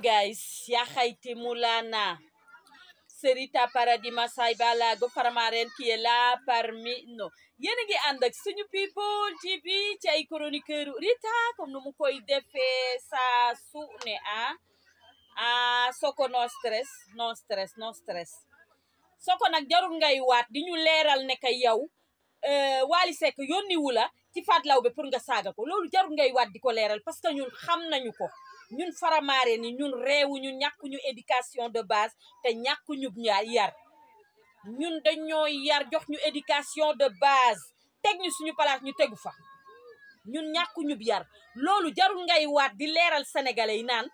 guys, ya Haïti Moulana, Serita Paradis Masai Balago Faramaren qui est là parmi nous. Yéen a ngi ànd ak suñu people TV ci ay chroniqueur Rita comme nu mu koy defee saa su ne Soko no stress Soko nag jarul ngay waat di ñu leeral ne ka yow Wally Seck yónni wu la ci Fatou Laobé pour nga saaga ko loolu jarul ngay waat di ko leeral parce que ñun xam nañu ko ñun faramaare ni ñun réewuñu ñàkkuñu éducation de base te ñàkkuñu yar ñun dañoo yar jox ñu éducation de base teg ñu suñu place ñu tegu fa ñun ñàkkuñu yar loolu jarul ngay waat di leeral sénégalais yi naan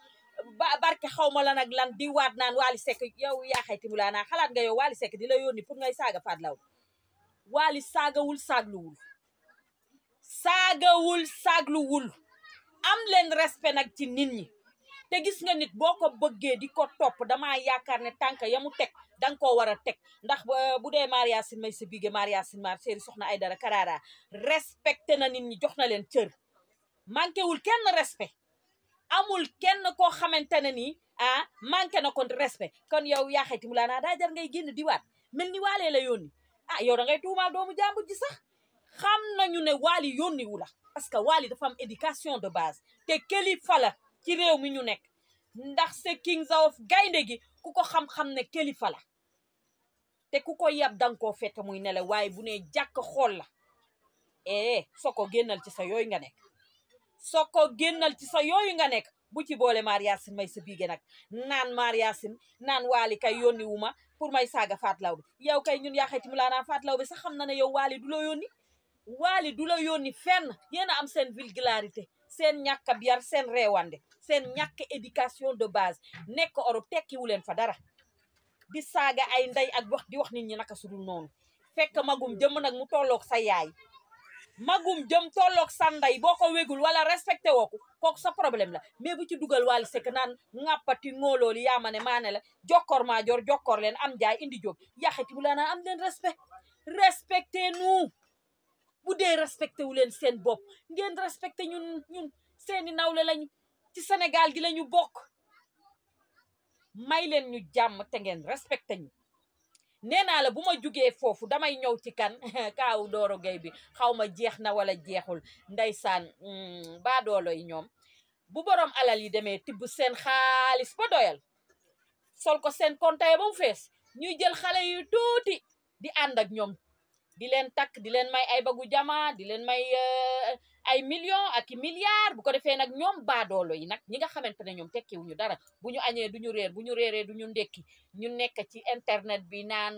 barke xawma lan ak lan di waat naan Wally Seck yow yaa Haïti Moulana xalaat nga yow Wally Seck di la yónni pour ngay saaga Fatou Laobé Wally saagawul saagluwul am leen respect nag ci nit ñi te gis nga nit boo ko bëggee di ko topp damaa yaakaar ne tànk ya mu teg danga koo war a teg ndax bu dee Maria Sin may sa bige Maria Sin mar séeri soxna Aïdara Karara respecté na nit ñi jox na leen cër manqué wul kenn respect amul kenn koo xamante ne nii manqué na kon respect kon yow yaa Haïti Moulana daa jar ngay génn di waat mel ni waalee la yónni yow da ngay tuumaal doomu jàmbur ji sax xam nañu ne Wally yónni wu la parce que Wally dafa am éducation de base te kilifa la ci réew mi ñu nekk ndax c'est King of gaynde gi ku ko xam-xam ne kilifa la te ku ko yab danga koo fekk muy ne la waaye bu ne jàkk xool la Soko génnal ci sa yooyu nga nekk bu ci boole Maria Sin may sa biige nag naan Maria Sin naan Wally kay yónni wu ma pour may saaga Fatou Laobé yow kay ñun yaa Haïti Moulana Fatou Laobé sax xam na ne yow Wally du la yónni fenn yéen a am seen vulgarité seen ñàkk ab yar seen reewande seen ñàkk éducation de base nekk Europe tekkiwu leen fa dara di saaga ay ndey ak di wax nit ñi naka sudul noonu fekk magum jëm nag mu tolloog sa yaay magum jëm tolloog sa ndey boo ko wégul wala respecté woo ko kooku sa problème la mais bu ci dugal Wally Seck naan ŋàppati ngóolooli yaa ma ne maane la jokkoor maa jor jokkoor leen am jaay indi jóg yaa Haïti Moulana am leen respecté nous bu dee respecté wu leen seen bopp ngeen respecté ñun seeni nawle lañu ci Sénégal gi lañu bokk may leen ñu jàmm te ngeen respecté ñu nee naa la bu ma jugee foofu damay ñëw ci kan kaawu Doro Gueye bi xaw ma jeex na wala jeexul ndeysaan baadoolo yi ñoom bu borom alal yi demee tibb seen xaalis ba doyal sol ko seen compte ba mu fees ñuy jël xale yu tuuti di ànd ak ñoom di leen takk di leen may ay bagu jama di leen may ay millions ak i milliards bu ko defee nag ñoom baadoolo yi nag ñi nga xamante ne ñoom tekkiwuñu dara bu ñu añee duñu réer bu ñu réeree duñu ndekki ñu nekk ci internet bi naan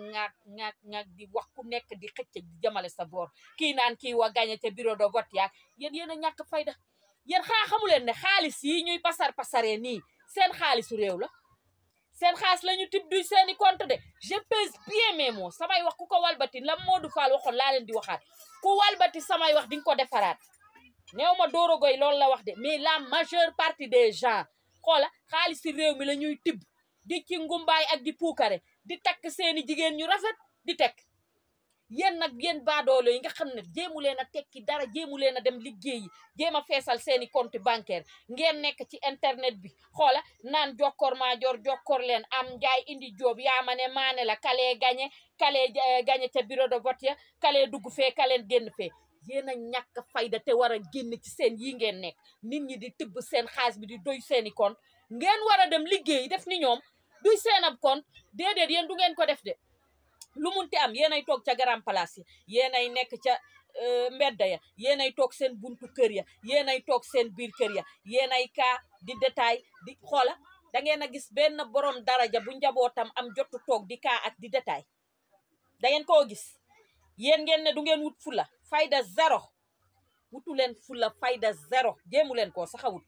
ŋaak di wax ku nekk di xëcc di jamale sa boor kii naan kii wa gagné ca bureau de vote yaag yéen a ñàkk fayda yéen xamuleen ne xaalis yi ñuy pasaree nii seen xaalisu réew la seen xaalis la ñu tib du seeni compte de je pèse bien mes mots samay wax ku ko walbati la Modou Fall waxoon laa leen di waxaat ku walbati samay wax di nga ko defaraat néew ma Doro Gueye loolu la wax de mais la majeure partie des gens xoola xaalis si réew mi la ñuy tibb di ci ngumbaay ak di puukare di takk seeni jigéen ñu rafet di tekk yéen nag yéen baadoolo yi nga xam ne jéemu leen a tekki dara jéemu leen a dem liggéeyi jéem a feesal seeni compte bancaire ngeen nekk ci internet bi xoola naan jokkoor maa jor jokkoor leen am njaay indi jóob yaa ma ne maane la kalee gañe ca bureau de vote ya kalee dugg fee kaleen génn fee yéen a ñàkk fayda te war a génn ci seen yi ngeen nekk nit ñi di tibb seen xaalis bi di doy seeni compte ngeen war a dem liggéeyi def ni ñoom duy seen ab compte déedéet yéen du ngeen ko def de lu munti am yéenay toog ca grand place yi yéenay nekk ca mbedda ya yéenay toog seen buntu kër ya yéenay toog seen biir kër ya yéenay kaa di détail di xoola da ngeen a gis benn borom daraja bu njabootam am jotu toog di kaa ak di détail da ngeen koo gis yéen ngeen ne du ngeen wut fula fayda zéro wutu leen fula fayda zéro jéemu leen koo saxawut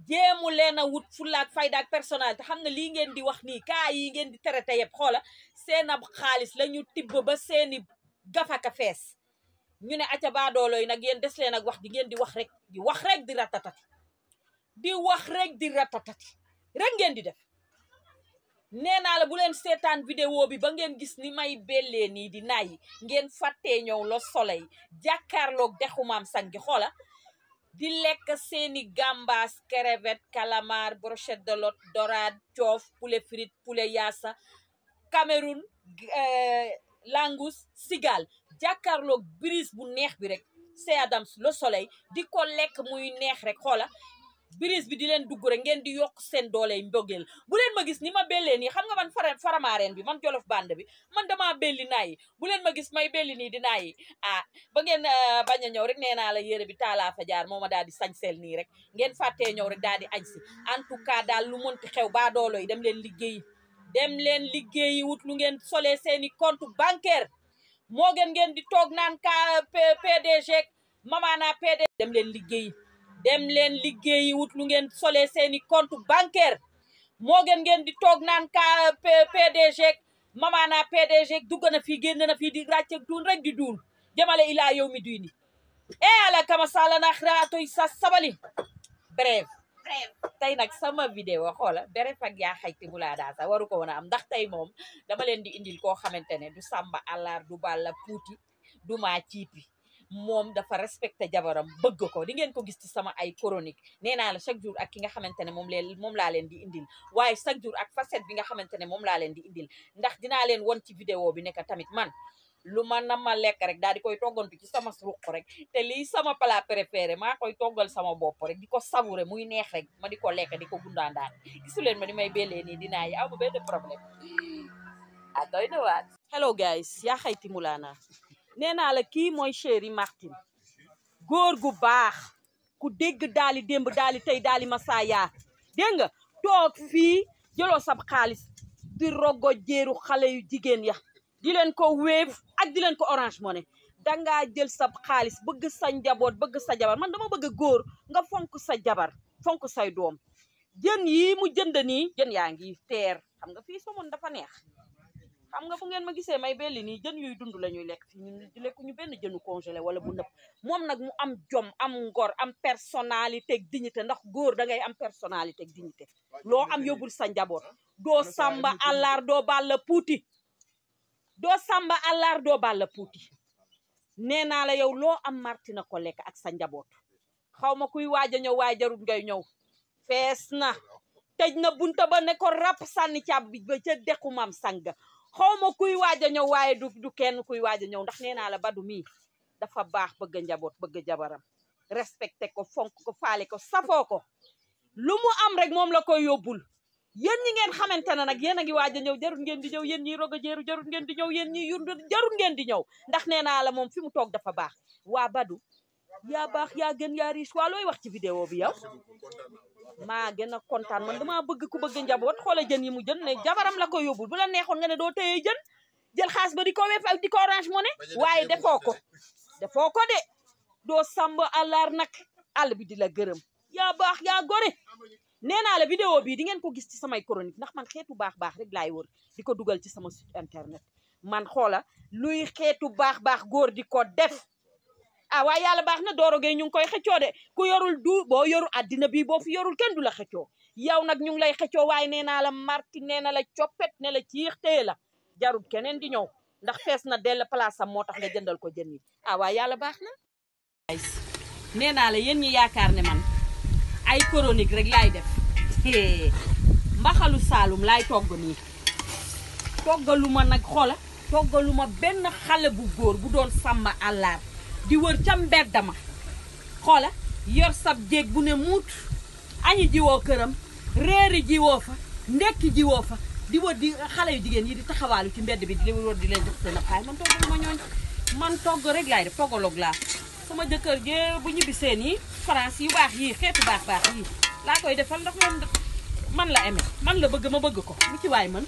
jéemu leen a wut fula ak fayda ak personnalité xam ne lii ngeen di wax nii kaa yi ngeen di traité yëpp xoola seen ab xaalis la ñu tibb ba seeni gafaka fees ñu ne aca baadoolo yi nag yéen des leen ak wax di ngeen di wax rek di wax rek di ratatati rek ngeen di def nee naa la bu leen seetaan vidéo bi ba ngeen gis ni may bellee nii di nayi ngeen fàttee ñëw Le Soleil jàkkaarloog dexu Maam Sangi xoola di lekk seeni gambas crevette calamar brochette de lot dorade coof poulet frite poulet yaasa Cameroun langous sigal jàkkaarloog brise bu neex bi rek c'est Adams le soleil di ko lekk muy neex rek xoola brise bi di leen dugg rek ngeen di yokk seen dooley mbëggeel bu leen ma gis ni ma bellee nii xam nga man faramaareen bi man jolof band bi man dama belli naayi bu leen ma gis may belli nii di naayi ba ngeen bañ a ñëw rek nee naa la yére bi taalaa fa jaar moo ma daal di sañseel nii rek ngeen fàttee ñëw rek daal di añ si en tout cas daal lu mënti xew baa doolo yi dem leen liggéeyi wut lu ngeen solee seeni compte bancaire moo ngeen di toog naan ka PDG mamaana PDG dem leen liggéeyi wut lu ngeen solee seeni compte bancaire moo ngeen di toog naan ka PDG mamaana PDG dugg na fii génn na fii di ràcce duun rek di duun jëmale ilaa yow mi duy ni ala kama sala na xiraatoy sa sabali bref tey nag sama vidéo xoola bref ak yaa xayti bu laa daa sax waru ko woon a am ndax tey moom dama leen di indil koo xamante ne du sàmba àllar du balla puuti du maa ciipi moom dafa respecté jabaram bëgg ko di ngeen ko gis ci sama ay chronique nee naa la chaque jour ak ki nga xamante ne moom laa leen di indil waaye chaque jour ak facette bi nga xamante ne moom laa leen di indil ndax dinaa leen won ci vidéo bi nekk tamit man lu ma nama lekk rek daal di koy toggantu ci sama ruq rek te lii sama plat préféré maa koy toggal sama bopp rek di ko savourer muy neex rek ma di ko lekk di ko gundaandaan gisu leen ma ni may bellee nii dinaa yi aw ma benn problème doy na waat hello guys yaa xayti mulaana nee naa la kii mooy Chéri Martin góor gu baax ku dégg daali démb daali tey daali masaya dégg nga toog fii jëloo sab xaalis di rogo jéeru xale yu jigéen ya di leen ko Wave ak di leen ko Orange Money dangaa jël sab xaalis bëgg sa njaboot bëgg sa jabar man dama bëgg góor nga fonk sa jabar fonk say doom jën yi mu jënd nii jën yaa ngi teer xam nga fii somoon dafa neex xam nga bu ngeen ma gisee may belli nii jën yuy dund la ñuy lekk fii ñun di lekku ñu benn jënu congelé wala bu nëpp moom nag mu am jom am ngor am personnalité ak dignité ndax góor da ngay am personnalité ak dignité loo am yóbbul sa njaboot doo samba àllar doo balla puuti doo samba àllar doo balla puuti nee naa la yow loo am Martina ko lekk ak sa njaboot xaw ma kuy waaj a ñëw waaye jarut ngay ñëw fees na tëj na bunta ba ne ko rap sànni càb bi ba ca dequ maam sanga xaw ma kuy waaj a ñëw waaye du kenn kuy waaj a ñëw ndax nee naa la badu mii dafa baax bëgg njaboot bëgg jabaram respecté ko fonk ko faale ko safoo ko lu mu am rek moom la koy yóbbul yéen ñi ngeen xamante ne nag yéen a ngi waaj a ñëw jarut ngeen di ñëw yéen ñi roga jeeru jarut ngeen di ñëw yéen ñi yund jarut ngeen di ñëw ndax nee naa la moom fi mu toog dafa baax waa badu yaa baax yaa gën yaa riche waa looy wax ci vidéo bi yow maa gën a kontaan man dama bëgg ku bëgg njaboot xoola jën yi mu jën ne jabaram la ko yóbbul bu la neexoon nga ne doo téye jën jël xaas ba di ko Wave ak di ko Orange Money waaye defoo ko de doo sàmb àllar nag àll bi di la gërëm yaa baax yaa gore nee naa la vidéo bii di ngeen ko gis ci samay chronique ndax man xeetu baax rek laay wër di ko dugal ci sama site internet man xoola luy xeetu baax góor di ko def waaye yàlla baax na Doro Gueye ñu ngi koy xëccoo de ku yorul boo yoru àddina bii boo fi yorul kenn du la xëccoo yow nag ñu ngi lay xëccoo waaye nee naa la Martin nee na la coppet ne la ciix téye la jarul keneen di ñëw ndax fees na dell place am moo tax nga jëndal ko jën yi waaye yàlla baax na nee naa la yéen ñi yaakaar ne man ay chronique rek laay def mbaxalu Saalum laay togg nii toggalu ma nag xoola toggalu ma benn xale bu góor bu doon sàmm àllar di wër ca mbedd ma xoola yor sab jéeg bu ne muut añi jiwoo këram reeri jiwoo fa ndekki jiwoo fa di wër di xale yu jigéen yi di taxawaalu ci mbedd bi di leen wër di leen jox seen xaay man toggalu ma ñooñ man togg rek laay def toggaloog laa sama jëkkër ji bu ñibbi seen yi France yu baax yii xeetu baax yii laa koy defal ndax moom man la aimé man la bëgg ma bëgg ko lu ci waay mën